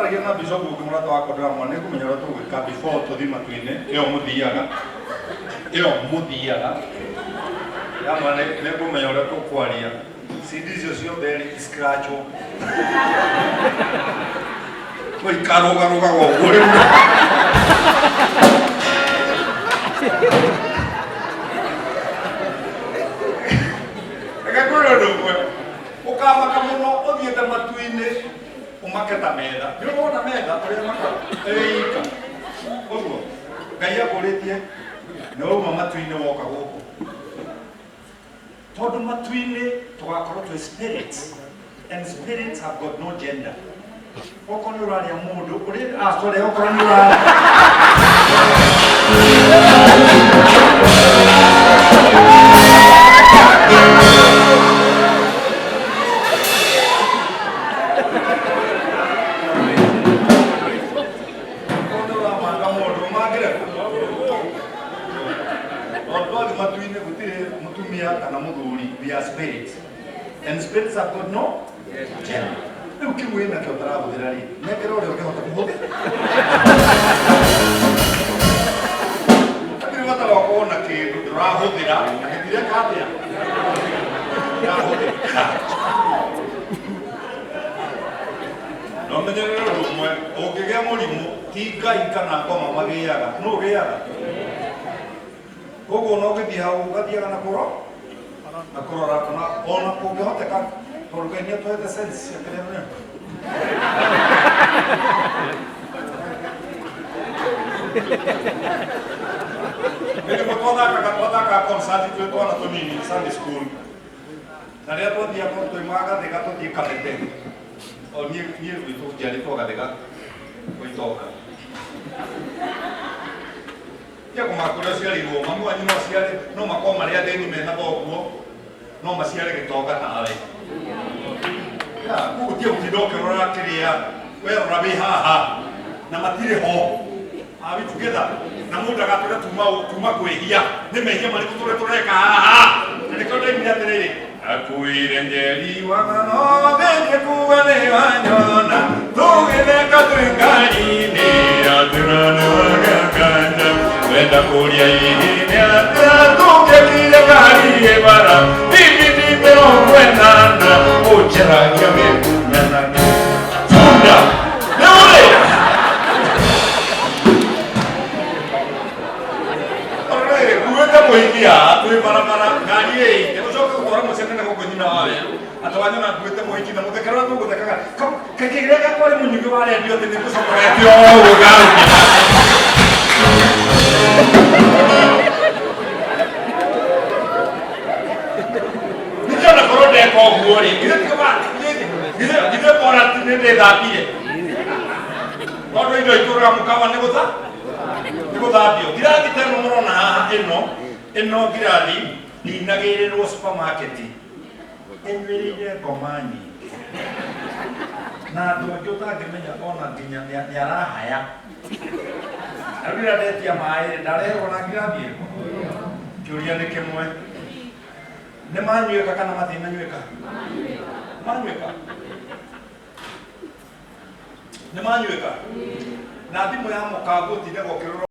Ndĩraragia na bishop ũngĩ mũrata wakwa ndĩramwĩra nĩ ngũmenya ũrĩa tũgwĩka before tũthiĩ matu-inĩ ĩyo mũthiaga ĩyo mũthiaga ndĩramwĩra nĩ ngũmenya ũrĩa tũkwaria CD icio ciothe rĩ scratchwo ikarũgarũgaga ũguo rĩu. Reke ngwĩre ũndũ ũmwe, ũkamaka mũno ũthiĩte matu-inĩ ũmake ta metha. Nĩ ũrona metha ũrĩa ĩmakaga ĩika ũguo. Ngai akũrĩtie nĩ wauma matu-inĩ woka gũkũ, tondũ matu-inĩ tũgakorwo twĩ spirits and spirits have got no gender. Okorwo nĩ ũrarĩa mũndũ ũrĩ, ah, sorry, okorwo nĩ ũrarĩa okorwo nĩ ũramanga mũndũ ũmangĩre kũ. Tondũ twathiĩ matu-inĩ gũtirĩ mũtumia kana mũthuri, we are spirits and spirits have got no gender. Rĩu kĩu wĩ nakĩo ũtarahũthĩra rĩ, nengera ũrĩa ũngĩhota kũhũthĩra. Hatirĩ bata wa gũkorwo na kĩndũ ndũrahũthĩra na gĩtireka atĩa ndĩrahũthĩka. Na ũmenyerere ũndũ ũmwe, ũngĩgĩa mũrimũ ti Ngai kana ngoma magĩaga, nũ ũgĩaga? Koguo ona ũgĩthiĩ hau ũgathiaga na kũro na kũrora ona kũngĩhoteka, tondũ Ngai nĩ atũhete sense cia kĩrĩa nĩ nĩguo twathakaga concert twĩ twana tũnini Sunday school, na rĩrĩa twathiaga twoimaga Gathĩga tũthiĩ Kamete, o niĩ gwitũ njiarĩtwo Gathĩga gwĩtonga. Tiga kũmaka ũrĩa ũciarĩirwo, mami wanyu no aciare, no makorwo marĩ athĩni mena thoguo, no maciare gĩtonga tawe. Ya, koguo tiga gũtinda ũkĩrora kĩrĩa, we rora wĩ haha, na matirĩ ho. Are we together? Na mũndũ agatwĩra tuma kwĩhia, nĩ mehia marĩkũ tũrĩa tũreka haha? Na nĩkĩo ndaimire atĩrĩrĩ, Akuire njeri wa manothe ngĩkuga nĩ wanyona, tũgĩtheka twĩ ngari-inĩ atĩra nĩ wagakanja wenda kũria hihi nĩ atĩa tũngĩkire ngari ĩ bara bibiti 80 ũnjaragia wĩkunyanagia bunda nĩ ũrĩ. Rĩrĩ, kuĩte mũhiki haha twĩ barabara ngari ĩite ũcoke gũtwara mũcenene gũkũ nyina wa werũ atĩ wanyona nguĩte mũhiki na mũthekera ũrĩa tũgũthekaga kĩrĩa gĩakwa rĩ mũnyuge wa rendio atĩ nĩ ngũcokorete o ũguo ngarũkia. Ningĩ ona korwo ndeka ũguo rĩ, githĩ ti githĩ bora nĩ ndĩthambire, tondũ indo itũraga mũkawa nĩ gũtha nĩ gũthambio. Ngirathi ta ĩno mũrona haha, ĩno ngirathi ndinagĩrĩrwo supermarket, ĩnyuĩrĩire ngoma nyingĩ na andũ angĩ ũtangĩmenya ona nginya nĩ arahaya. Na rĩu rĩrĩa ndetia maĩ rĩ, ndareherwo na ngirathi ĩrĩkũ? Kĩũria nĩ kĩmwe, nĩ manyuĩka kana matinanyuĩka? Manyuĩka, nĩ manyuĩka. Na thimũ ya mũkango ũtindaga ũkĩrora.